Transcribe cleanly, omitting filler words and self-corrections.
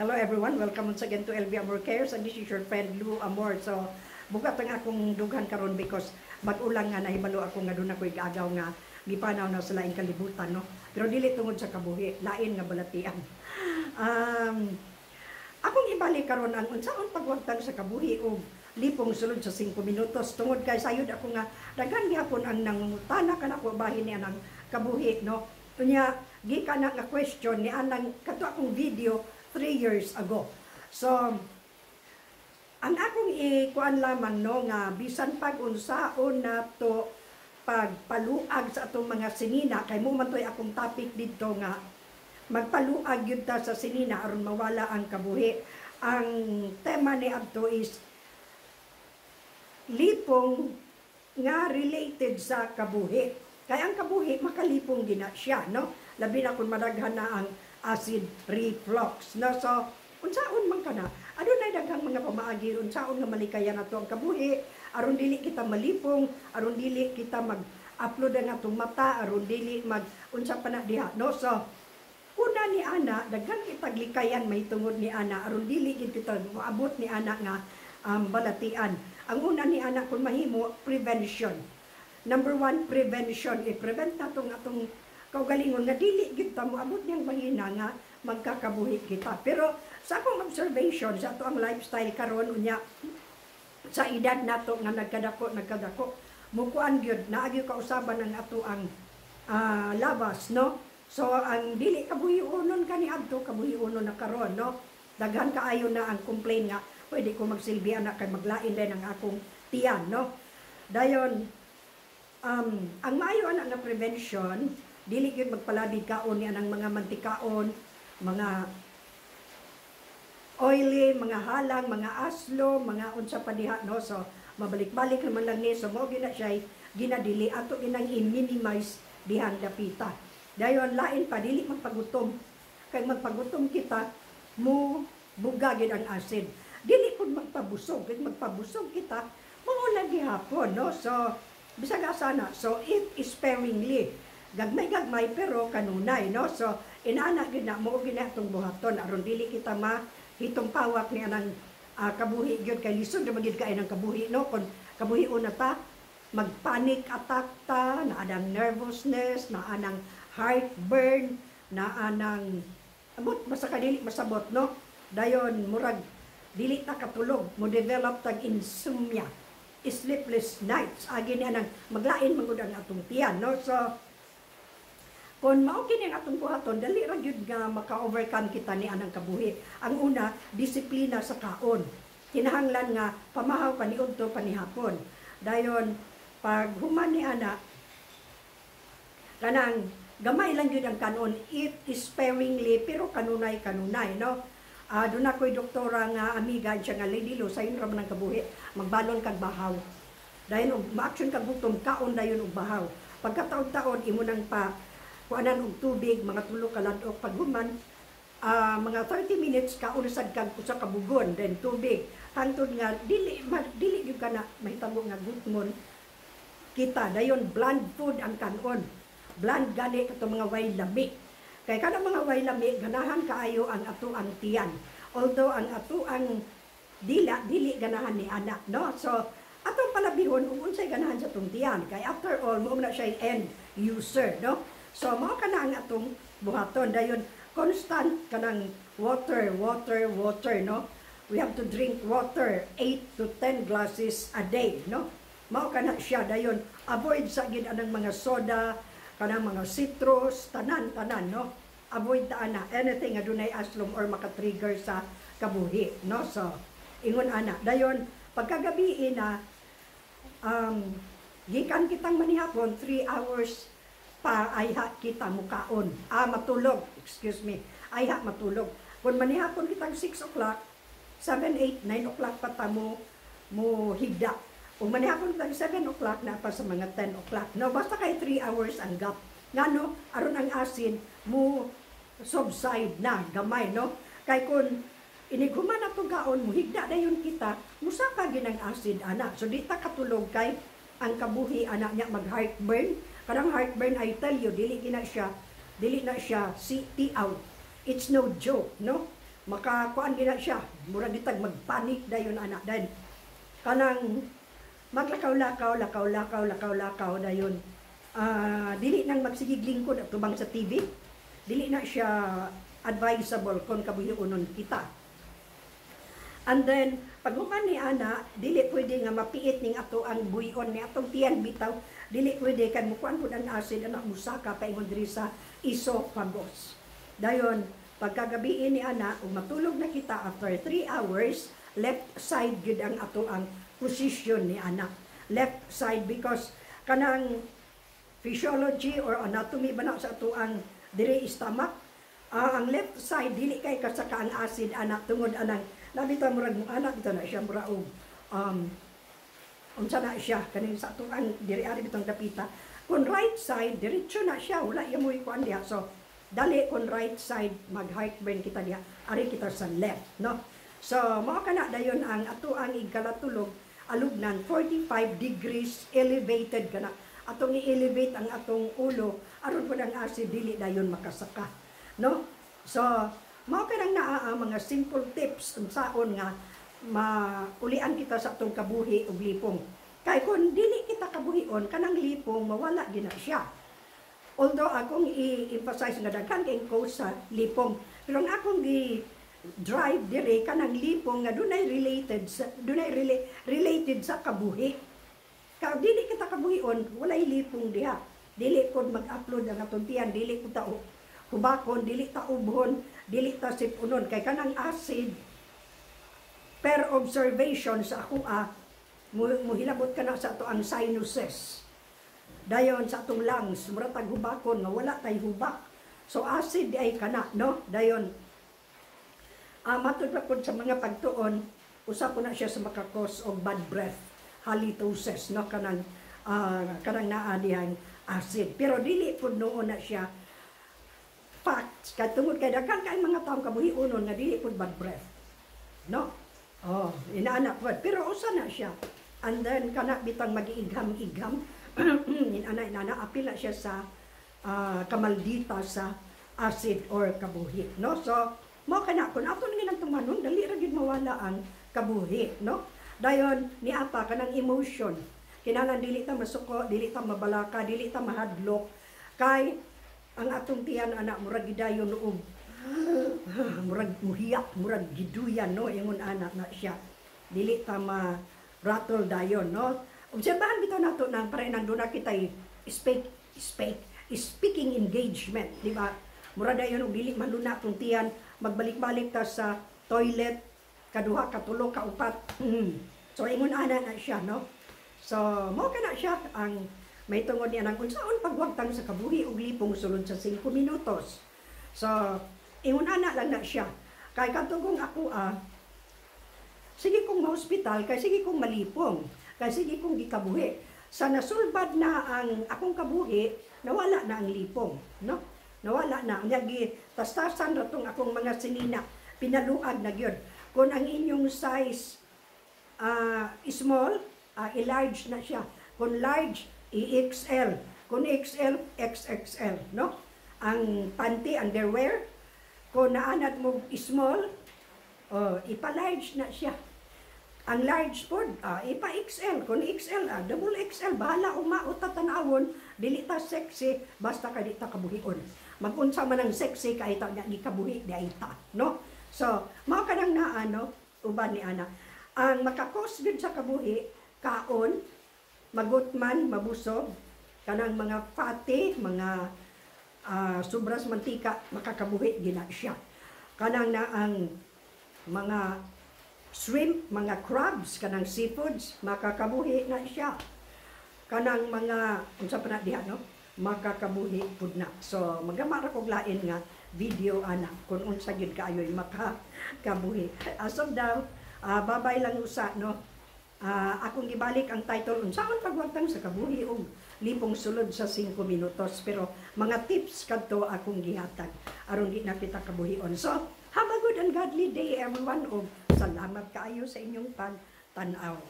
Hello everyone, welcome once again to LB Amor Cares and this is your friend Lou Amor. So, bugat ang akong dughan karon because bag-o lang nga nahibalo ako nga duna ko'y kaagaw nga gipanaw na sa laing kalibutan, no? Pero dili tungod sa kabuhi, lain nga balatian. Akong ibalik karon ang unsaon pagwagtang sa kabuhi og lipong sulod sa 5 minutos tungod kay sayod ako nga daghan gihapon ang nangungutana kanako bahin niya ng kabuhi, no? Unya gikan na nga question ni anang kato akong video 3 years ago. So, ang akong ikuan lamang, no, nga bisan pag unsaon nato pagpaluag sa atong mga sinina, kay mo man to'y akong topic didto nga magpaluag gyud ta sa sinina aron mawala ang kabuhi. Ang tema ni adto is lipong nga related sa kabuhi. Kay ang kabuhi makalipong gina siya, no? Labi na kung madaghan na ang acid reflux, no? So, unsaon man kana? Adunay daghang mga pamaagi unsaon nga malikayan nato ang kabuhi aron dili kita malipong, aron dili kita mag-upload ang atong mata, aron dili mag unsa pa na diha, no? So, una ni ana, daghan kitag likayan mahitungod ni ana aron dili gid kita moabot ni ana nga balatian. Ang una ni ana, kung mahimo, prevention. Number one, prevention. I-prevent natong atong kaugalingon nga dili gid ta moabot niyang mahina nga magkakabuhi kita. Pero sa akong observation sa ato ang lifestyle karon, unya sa edad nato nga nagkadako nagkadako, mukuan gyud naagi kausaban ang ato ang labas, no? So ang dili kabuhi-unon kani adto, kabuhi-unon na karon, no? Daghan kaayo na ang complain nga pwede ko magsilbi ana kay maglain din ang akong tiyan, no? Dayon ang maayo ana nga prevention, dili gyud magpalabig kaon ni anang mga mantikaon, mga oily, mga halang, mga aslo, mga unsa pa diha, no? So mabalik-balik naman lang ni. So mao gyud na siya ginadili ato ginang i-minimize dihang dapita. Dayon lain pa, dili magpagutom. Kay magpagutom kita, mo buga gid ang acid. Dili pud magpabusog, kay magpabusog kita, mao lang gihapon, no? So bisag asa na. So eat sparingly. Gagmay-gagmay pero kanunay, no? So inaana gyud na mo gyud na atong buhaton aron dili kita ma hitong pawak ni anang kabuhi gyud, kay lisod ra gyud kay ng kabuhi, no? Kon kabuhi una ta, mag-panic attack ta, naa nang nervousness, naa nang heartburn, naa nang abot basta ka dili masabot, no? Dayon murag dili ta katulog, mo develop tag insomnia, sleepless nights, agi ni anang maglain man gud ang atong tiyan, no? So kung mao kini ang atong buhaton, dali ra gyud nga maka-overcome kita ni anang kabuhi. Ang una, disiplina sa kaon. Kinahanglan nga pamahaw paniudto panihapon. Dayon pag human ni ana, kanang gamay lang gyud ang kanon, eat sparingly pero kanunay kanunay, no? Doon ako'y doktora nga amiga siya nga, "Lady Lo, sayon ra man ang kabuhi, magbalon kag bahaw. Dayon og ma-action kag gutom, kaon dayon og bahaw. Pagkataon-taon imo nang pa kuanan og tubig, mga 3 ka ladok. Paghuman, mga 30 minutes, kaon sad kag usa ka bugon, then tubig." Hangtod nga dili ma, dili gyud ka na mahitabo nga gutmon kita. Dayon bland food ang kanon. Bland gani, kato mga way lami. Kay kanang mga way lami, ganahan kaayo ang ato ang tiyan. Although ang ato ang dila dili ganahan ni ana, no? So atong palabihon ug unsay ganahan sa atong tiyan kay after all mao na siya end user, no? So mao kana ang atong buhaton. Dayon constant kanang water, water, water, no? We have to drink water 8 to 10 glasses a day, no? Mao kana siya. Dayon avoid sa gid anang mga soda, kanang mga citrus, tanan tanan, no? Avoid ta ana anything nga dunay aslom or maka-trigger sa kabuhi, no? So ingon ana. Dayon pagkagabi na gikan kitang manihapon, 3 hours pa ayha kita mukaon. Ah, matulog, excuse me. Ayha matulog. Kung manihapon kitang 6 o'clock, 7, 8, 9 o'clock pa ta mo mo higda. Kung manihapon kitang 7 o'clock na pa sa mga 10 o'clock. No, basta kay 3 hours ang gap. Ngano, aron ang acid mo subside na gamay, no? Kay kung inighuman na itong kaon, muhigda dayon kita, musaka ginang acid ana. So di ta katulog kay ang kabuhi ana niya mag heartburn. Kanang heartburn, I tell you, dili na siya si tiaw. It's no joke, no? Makakuan gina siya, murag gitag magpanik dayon ana. Then kanang maglakaw-lakaw, lakaw-lakaw, lakaw-lakaw dayon. Dili nang magsigig lingkod at tubang sa TV. Dili na siya advisable kung kabuhionon kita. And then, pag human ni ana, dili pwede nga mapiit ning ato ang buyon ni atong tiyan bitaw. Dili pwede kay mukuan pud ang acid ana, musaka paingon diri sa esophagus. Dayon, pagkagabi ni ana, ug matulog na kita after 3 hours, left side gyud ang ato ang position ni ana. Left side because kanang physiology or anatomy ba na sa ato ang diri stomach, ang left side dili kay kasaka ang acid ana, tungod anang nabita murag mo anak bitaw na siya, mura og unsa na siya kaning sa ato ang diri ari bitong dapita. Kung right side, diretso na siya, wala ya mo'y kuan diha. So dali kung right side, mag heartburn kita diha, ari kita sa left, no? So mao kana dayon ang ato ang igkalatulog, alugnan 45 degrees elevated kana atong i-elevate ang atong ulo aron pud ang acid dili dayon makasaka, no? So mao kanang naa ang mga simple tips unsaon nga maulian kita sa atong kabuhi ug lipong. Kay kung dili kita kabuhion, kanang lipong mawala gina siya. Although akong i-emphasize nga daghan kay cause sa lipong, pero ang akong gi drive dire kanang lipong nga dunay related sa dunay related sa kabuhi. Kay dili kita kabuhion, walay lipong diha. Dili pod mag-upload ang atong tiyan, dili pud ta hubakon, dili ta ubhon, dili ta sipunon kay kanang acid, per observation sa ako, muhilabot ka na sa ato ang sinuses. Dayon sa atong lungs, mura tag hubakon nga wala tay hubak. So acid ay kana, no? Dayon matud pa pud sa mga pagtuon, usa po na siya sa maka-cause og bad breath, halitosis, no? Kanang naa dihang acid. Pero dili pud noon na siya facts kay tungod kay daghan kay mga taong kabuhionon nga dili pud bad breath. No? Oh, inaana pud. Pero usa na siya. And then kana bitang magiigham-igham, inana inana, apil na siya sa kamaldita sa acid or kabuhi, no? So mao kana, kun ato nang tumanon, dali ra gyud mawala ang kabuhi, no? Dayon ni apa kanang emotion, kinahanglan dili ta masuko, dili ta mabalaka, dili ta mahadlok, kay ang atong tiyan ana murag gidayon og murag muhiyak, murag giduyan, no? Ingon ana na siya, dili ta ma rattle dayon, no? Obserbahan bitaw nato nang pare nang duna kitay speak speak speaking engagement, di ba? Mura dayon og dili maluna tong tiyan, magbalik-balik ta sa toilet kaduha, katulo, kaupat. So ingon ana na siya, no? So mao kana siya ang may tungod niya ng unsaon pagwagtang sa kabuhi ug lipong sulod sa 5 minutos. So ingon ana lang na siya. Kay kadtong ako, sige kong ma-hospital kay sige kong malipong, kay sige kong gikabuhi. Sa nasulbad na ang akong kabuhi, nawala na ang lipong, no? Nawala na. Nya gi tastasan ra tong akong mga sinina, pinaluag na gyud. Kung ang inyong size small, i-large na siya. Kung large, i-XL. Kung XL, XXL, no? Ang panty, underwear, kung naanad mo small, oh, ipa-large na siya. Ang large pod, ipa-XL. Kung XL, double XL, bahala umaot ta tan-awon, dili ta sexy, basta ka di ta kabuhion. Magunsa man ang sexy, kahit ta nga gikabuhi, di ay ta, no? So, mao ka nang naano, uban ni ana. Ang maka-cause gyud sa kabuhi, kaon, magutman, mabusog, kanang mga fatty, mga sobras mantika, makakabuhi gina siya. Kanang na ang mga shrimp, mga crabs, kanang seafoods, makakabuhi na siya. Kanang mga, unsa pa na diha, no? Makakabuhi pud na. So, magama ra kog lain nga video ana kung unsa gyud kaayo'y makakabuhi. As of now, babay lang usa, no? Akong gibalik ang title, unsaon pagwagtang sa kabuhi og lipong sulod sa 5 minutos, pero mga tips kadto akong gihatag aron di na kita kabuhion. So have a good and godly day, everyone, ug salamat kaayo sa inyong pagtan-aw.